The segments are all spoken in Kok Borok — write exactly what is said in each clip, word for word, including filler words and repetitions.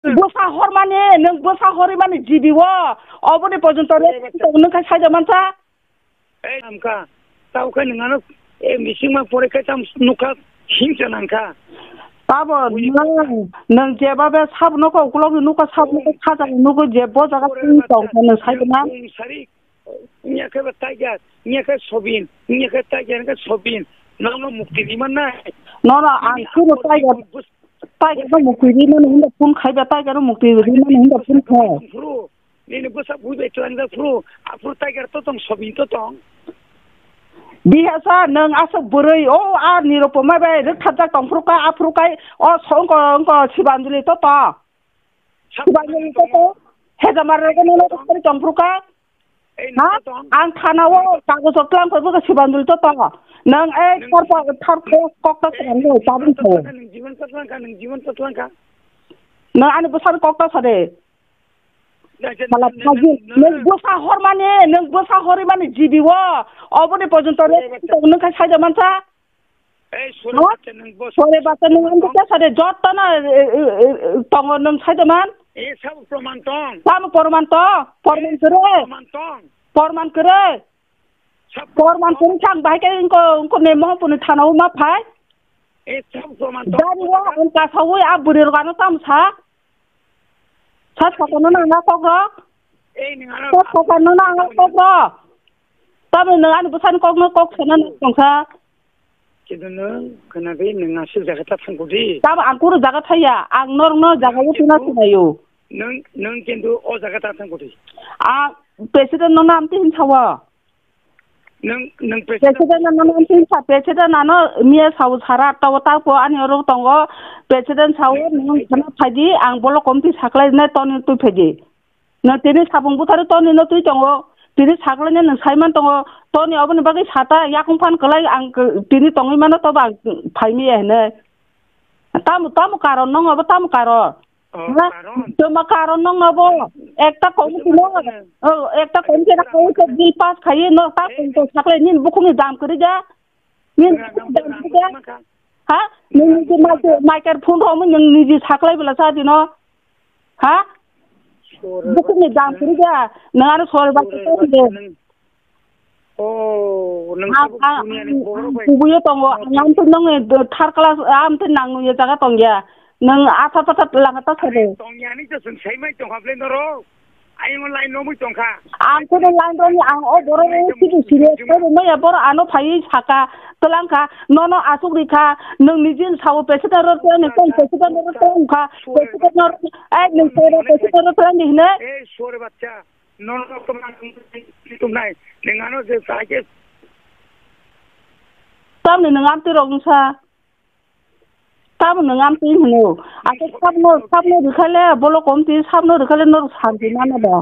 Bwsa hormani, nwng bwsa horimani G B o, oboni porjonto rest tong nwng kha saida mansa. Ei, amka, tau khe nwng ano, eh, bisingma pore khe tam nukha hingsa nangkha. Tabo nwng, nwng jeba be sab nokho ukulok ni nukha sab nokho khaja ni nukho je bo jaga twi tong khe nwng saida man. Sari, nya khe ba tiger, nya khe sobin, nya khe tiger khe sobin, nang no mukti di man nai. No, no, ang khe no tiger. Tiger no mukti di mani hinda phone khai ba, tiger no mukti di mani hinda phone khai. Nini bwsa bui bai twlang jak phuru, aphuru tiger to tong, sobin to tong. Bihasa nwng aswk bwrwi, o a Nirupoma bai rwktharjak tong phuru kha, aphuru kai o songko wngko Sibanjali to to. Sibanjali to to. Hejamar rwgwi nwng no tong phuru kha. Ha? Ang thana o kagoj rok tlang phai bwkha Sibanjali to to. Nwng ei thar pa, thar kok, kok ta swnam le tabung tho. Nwng jiban ta tlang kha, nwng jiban ta tlang kha. Nwng ani bwsani kok ta sade. Sala phaji, nwng bwsa hormani, nwng bwsa horimani G B o, oboni porjonto rest tong nwng kha saida mansa. Ei, sore bacha nwng bwsa. Sore bacha nwng ang kha sade, jotto no, e, e, e, tongo nwng saida man. E, sabo proman tong. Sabo proman to, proman kwrwi. Proman tong. Porman kwrwi. Porman kwrwi khe ang bahai khe wngko, wngko ne Mohampuini thana o ma phai. E, sabo proman tong. Dari o ang kasaui a bwrwi rok ano tamo sa. Sa sakano nang na kok rok. Ei, nwng ano. Sa sakano nang na kok rok. Tamo nwng ani bwsani kok no kok sana nang tong sa. Kintu nwng khwnabi nwng aswk jaga ta thangkudi. Tamo ang kunu jaga thaya, ang norokno jaga o tuna sinayo. Nwng, nwng kintu o jaga ta thangkudi. A president no nam tin sawa. Nwng, nwng president. President no nam tin sa, president ano miya sawo sara tawo tapo ani oro tongo. President sawo nwng khana phaidi, ang bolo komti saklai ne toni twi phaidi. Nwng tini sabung bwtharo toni no twi tongo, tini saklaino nwng saiman tongo, toni oboni bagwi sata yakung phan kwlai ang k-, tini tongwi mano tobo ang phaimaya hinwi. Tamo, tamo karon nong obo tamo karon? Oh, ha? Karon. Tamo karon nong obo? Ekta kom tino, oh, ekta kom tino kau ke bill pass khai no ta kom to saklai nini bukhukni dam kwrwi ja. Nini bukhukni dam kwrwi ja. Ha? Nini niji microphone ro nwng niji saklai bela sa dino. Ha? Bukhukni dam kwrwi da, nwng aro sori ba khe tong de. Oh, nwng ang, ang, ang kubuiyo tongo, ang amtwi nwng third class, amtwi nang nungya jaga tongya. Nwng atha patha langa ta sade. Tongya ni to sung sai mai tong hable noro. Ayung line no mui tongkha. Ang kono line roni ang o borok o sidu serious khe rwmaya borok ano phaiwi saka twlangkha nono asuk rikha nwng nijin sao president ro twlangni tong president ro twlangkha president no ai nwng sora president ro twlangni hinwi. Ei sore bachcha nono to mang tumnai nwng ano je saike. Tamni nwng amtwi rok wngsa. Tamo nwng amtwi hino. Ake sabno, sabno rwkhale, bolo komti sabno rwkhale norok santi mano da.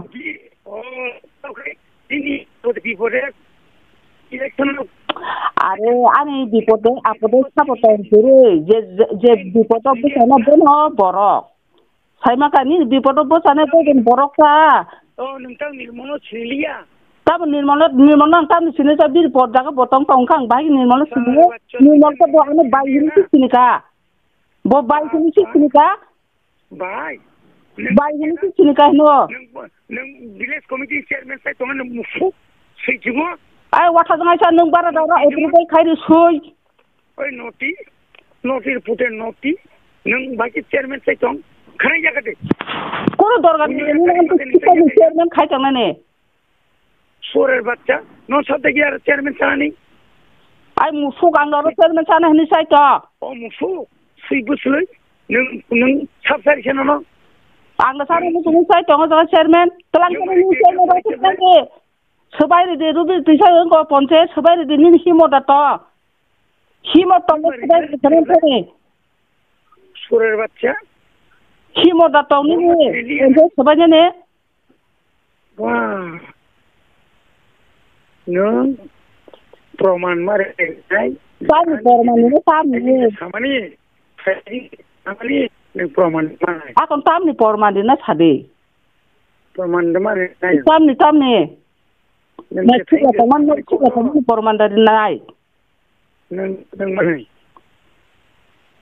Are, ani bipode, apode sabo tong kwrwi. Je, je, je bipodo bwsano bono borok. Saimaka nini bipodo bwsano bogen borok ta. O, nwng tang Nirmolo siniliya? Tamo Nirmolo, Nirmolo ang tamni sini sa biri por jaga bo tong tong kha, ang bahai Nirmolo sini. Acha, acha. Nirmol to bo ano bai hini si sini ka. Bo bai hini si sini ka. Bai. Bai hini si sini ka hino. Nwng, nwng village committee chairman sai tongo nwng musu. Sui jumo. Ai watha jang aisa nwng bara dara sui jumo. Every day khairi sui. Oi noti, noti pute noti, nwng baki chairman sai tong, khanai jaga de. Kono dorgar ni, nini ang to chairman khai tong nani. Sorer bachcha, no sabde ki ar chairman sanani. Ai musuk ang aro chairman sana hini sai to. O musuk, sui buslui, nwng, nwng sab sari sana no. Ang da sana musuk ni sai tong jaga chairman, telang kani ni chairman ba chairman. Swbai ridi, Rubi tisa wngko ponche, swbai ridi nini himo da to. Himo tongo swbai ridi, swbai ridi. Surer bachcha. Himo da tong nini, ponche swbai nini. Wah. Nwng proman mare nai. Tamo proman nini, tamo nini. Samani, samani, nwng proman mare. Akon tamni proman rina sadi. Proman de mare nai. Tamni, tamni. Nwng na chukla tongmani, na chukla tongmani porman da rinai. Nwng, nwng manwi.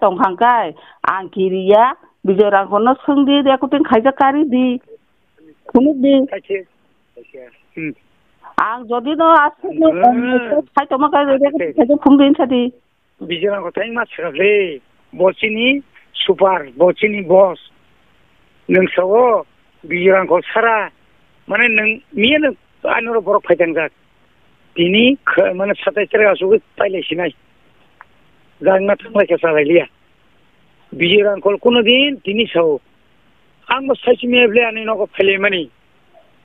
tong hang kai, ang kiriya, Bijoy Rangkhol no swng di, recording khaijak kari di, phunuk di. Kaise, kaise. Hmm. Ang jodi no aswk no Hmm. Khai tongma kai, recording khaijak phung di sa di. Bijoy Rangkhol thai ma swrap le, bo chini super, bo chini boss. Nwng sao Bijoy Rangkhol sara, mane nwng miya nwng anoro borok phai tangjak. Tini kh-, mane satai tere asugwi pailai sinai. Jangna thanglai khe salai liya. Bijoy Rangkhol kuno din tini sao. Ang bo saisi miya bwle ani nogo phailai mani.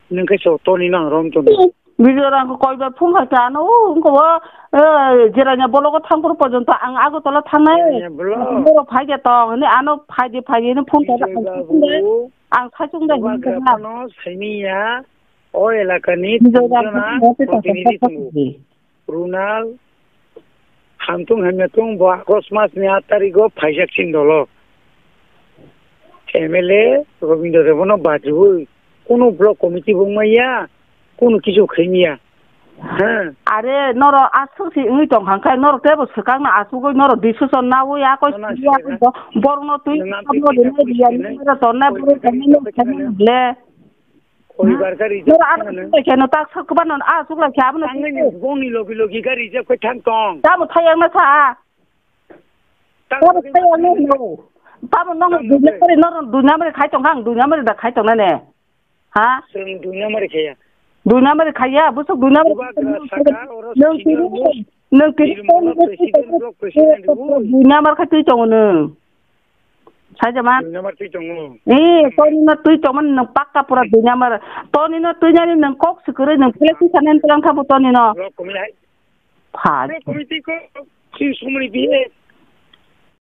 Nwng khe sao toni nang rom toni. Bijoy Rangkhol koi bar phung hai ta ano, o, wngkha o, eh, Jirania block o thang phuru porjonto ang Agartala thangnai. Jirania block. Borok phai khe tong, hwnwi ano phai di, phai di, hwnwi phone kha, Bijoy ang babu, ang saichung dai hwnwi Bubagra tongna. Phano saimiya, o elakani Bijoy tongchana Rangkhol phone kha, protinidhi tongo. Runal, hamtung hamya tung bo August mas ni aat tarikh o phaijak chini dolo. M L A Robindra Debbarma no bajiwi kunu block committee bo wngmaya, kunu kisu khaimaya. Ha? Are norok aswk si wngwi tong hang khe norok tebo swkang no asugwi norok decision nawi akoi Nana siyakoi siyakoi. Borok no twi Nang amtwi tamo twi rwnai twi riya twi nai. Noro tongnai Koi borok twi twi tongmani twi twi twi. Khaimani le. Koi bar ka reject Noro ano khaimani. Suklai khe no tak sak kwbano a suklai khe abono Tangwi ni bongni logi logi ka reject khe thang tong. Tamo thayang na sa. Tamo thayang na no. Tamo nong Tamo dunya thayang. Mari noro dunya mari khai tong kang dunya mari da khai tong na ne. Ha? Seng dunya mari khaya. Dunya mari khaya busuk dunya mari. Bubagra saka oro Nong senior tiri most nong tiri Nirmala president, block president, oi. Dunya mari khai twi tongo nong. Sajaman. Dunya mari twi tongo. Eh, toni no twi tongo nang pakka pura dunya mari. Toni no twi nani nang kok sikiri nang pele twi sanen pelang thabu toni no. Block committee hai. Phai. Block committee ko si sumri biye.